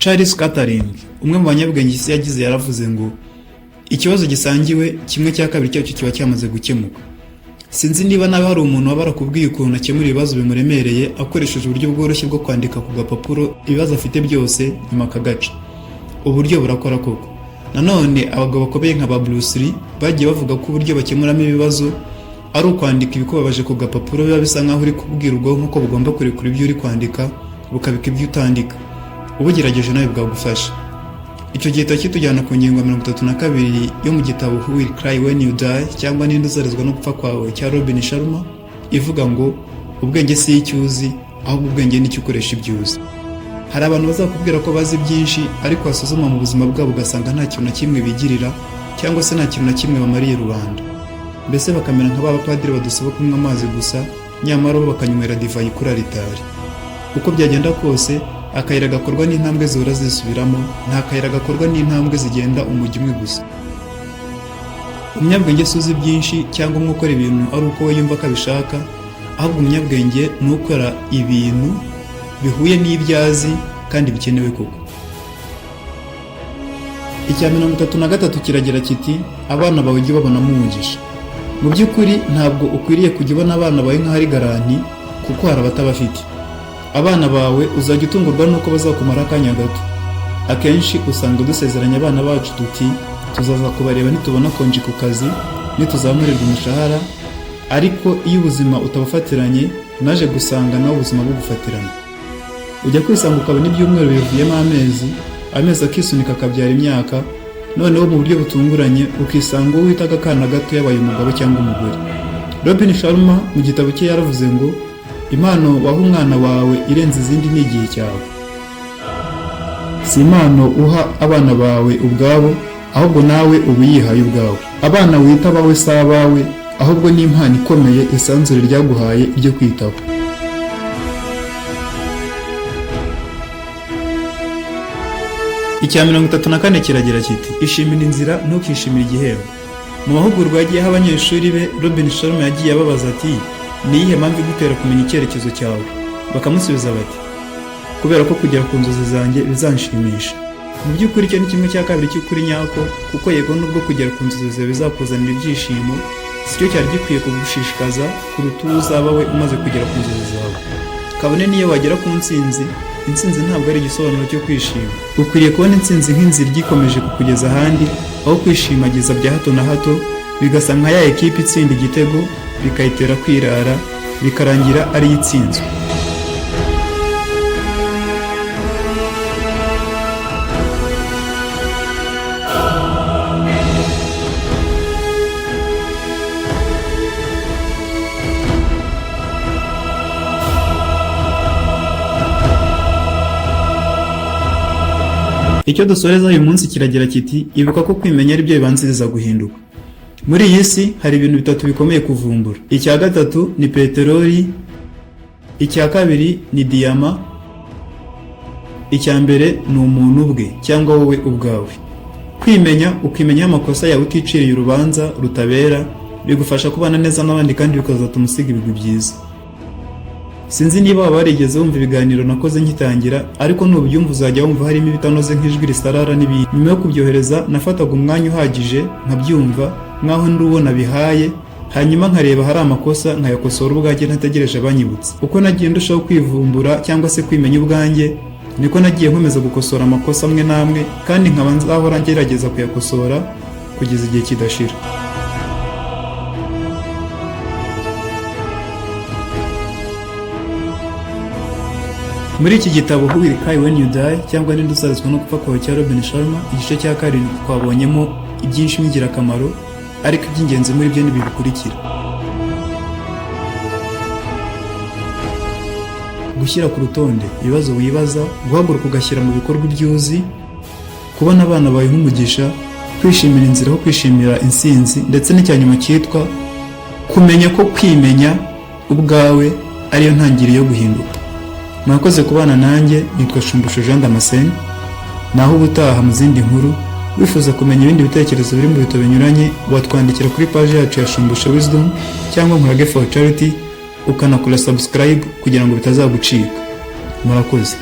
Charles Kettering, umwe mu banyabwenge isi yagize, yaravuze ngo ikibazo gisangiwe, kimwe cya kabiri cyacyo kiba cyamaze gukemuka. Sinzi niba nawe hari umuntu waba arakubwiye ukuntu akemura ibibazo bimuremereye akoresheje uburyo bworoshye bwo kwandika ku gapapuro ibibazo afite byose, nyuma akagaca. Uburyo burakora koko. Nanone abagabo bakomeye nka ba Bruce Lee bagiye bavuga ko uburyo bakemuramo ibibazo ari ukwandika ibikubabaje ku gapapuro. Biba bisa nkaho uri kubwira ubwonko ko bugomba kurekura ibyo uri kwandika, bukabika ibyo utandika. Ubugerageje nawe bwagufasha. Icyo gihita kitujyana ku ngingo ya 32 yo mu gitabo Who Will Cry When You Die, cyangwa Ninde uzarizwa no gupfa kwawe, cya Robin Sharma, ivuga ngo ubwenge si icyo uzi, ahubwo ubwenge ni icyo ukoresha ibyo uzi. Hari abantu bazakubwira ko bazi byinshi, ariko wasuzuma mu buzima bwabo ugasanga nta kintu na kimwe bigirira, cyangwa se nta kintu na kimwe bamariye rubanda. Mbese bakamera nka ba bapadiri badusaba kunywa amazi gusa, nyamara bo bakanywera divayi kuri aritari. Uko byagenda kose, akayira gakorwa n'intambwe zihora zisubiramo, nta kayira gakorwa n'intambwe zigenda umujyo umwe gusa. Umunyabwenge si uzi byinshi cyangwa umwe ukora ibintu ari uko we yumva ko abishaka, ahubwo umunyabwenge ni ukora ibintu bihuye n'ibyo azi kandi bikenewe koko. Icya 33 kiragira kiti: abana bawe ujye ubabonamo umugisha. Mu by'ukuri ntabwo ukwiriye kujya ubona abana bawe nk'aho ari garanti, kuko hari abatabafite. Abana bawe uzajya utungurwa n'uko bazakumara akanya gato. Akenshi usanga dusezeranya abana bacu tuti tuzaza kubareba nitubona konji ku kazi, nituzamurirwa umushahara. Ariko iyo ubuzima utabufatiranye, naje gusanga nawe ubuzima bugufatirana. Ujya kwisanga ukabona ibyumweru bivuyemo amezi, amezi akisunika akabyara imyaka, noneho mu buryo butunguranye ukisanga uwo witaga akana gato yabaye umugabo cyangwa umugore. Robin Sharma mu gitabo cye yaravuze ngo impano waha umwana wawe irenze izindi ni igihe cyawe. Si impano uha abana bawe ubwabo, ahubwo nawe uba uyihaye ubwawe. Abana wita abawe si abawe, ahubwo ni impano ikomeye isanzure ryaguhaye ryo kwitaho. Icya 34 kiragira kiti: ishimira inzira, ntukishimire igihembo. Mu mahugurwa yagiye aha abanyeshuri be, Robin Sharma yagiye ababaza ati: ni iyihe mpamvu igutera kumenya icyerekezo cyawe? Bakamusubiza bati: kubera ko kugera ku nzozi zanjye bizanshimisha. Mu by'ukuri icyo ni kimwe cya kabiri cy'ukuri nyako, kuko yego, nubwo kugera ku nzozi zawe bizakuzanira ibyishimo, si cyo cyari gikwiye kugushishikaza kuruta uwo uzaba we umaze kugera ku nzozi zawe. Kabone niyo wagera ku ntsinzi, intsinzi ntabwo ari igisobanuro cyo kwishima. Ukwiriye kubona intsinzi nk'inzira igikomeje kukugeza ahandi, aho kwishimagiza bya hato na hato, bigasa nka ya ekipa itsinda igitego bikayitera kwirara, bikarangira ariyo itsinzwe. Icyo dusoreza uyu munsi kiragira kiti: ibuka ko kwimenya ari byo bibanziriza guhinduka. Muri iyi si hari ibintu bitatu bikomeye kuvumbura. Icya gatatu ni peteroli, icya kabiri ni diyama, icya mbere ni umuntu ubwe cyangwa wowe ubwawe. Kwimenya, ukimenya amakosa yawe uticiriye urubanza rutabera, bigufasha kubana neza n'abandi kandi bikazatuma usiga ibigwi byiza. Sinzi niba waba warigeze wumva ibiganiro nakoze ngitangira, ariko nubyumva uzajya wumva harimo ibitanoze nk'ijwi risarara n'ibindi. Nyuma yo kubyohereza, nafataga umwanya uhagije nkabyumva nk'aho ndi uwo nabihaye, hanyuma nkareba ahari amakosa nkayakosora ubwanjye ntategereje abanyibutsa. Uko nagiye ndushaho kwivumbura cyangwa se kwimenya ubwanjye, niko nagiye nkomeza gukosora amakosa amwe n'amwe, kandi nkaba nzahora ngerageza kuyakosora kugeza igihe kidashira. Muri iki gitabo Who Will Cry When You Die, cyangwa Ninde uzarizwa no gupfa kwawe, cya Robin Sharma, igice cya karindwi, twabonyemo ibyinshi by'ingirakamaro, ariko iby'ingenzi muri byo ni ibi bikurikira: gushyira ku rutonde ibibazo wibaza, guhaguruka ugashyira mu bikorwa ibyo uzi, kubona abana bawe nk'umugisha, kwishimira inzira aho kwishimira intsinzi, ndetse n'icya nyuma cyitwa kumenya ko kwimenya ubwawe ariyo ntangiriro yo guhinduka. Mwakoze kubana nanjye, nitwa Shumbusho Jean Damascene. Naho ubutaha mu zindi nkuru. Wifuza kumenya ibindi bitekerezo biri mu bitabo binyuranye, watwandikira kuri paji yacu ya Shumbusho Wisdom cyangwa Nkurage for Charity, ukanakora subscribe kugira ngo bitazagucika. Murakoze.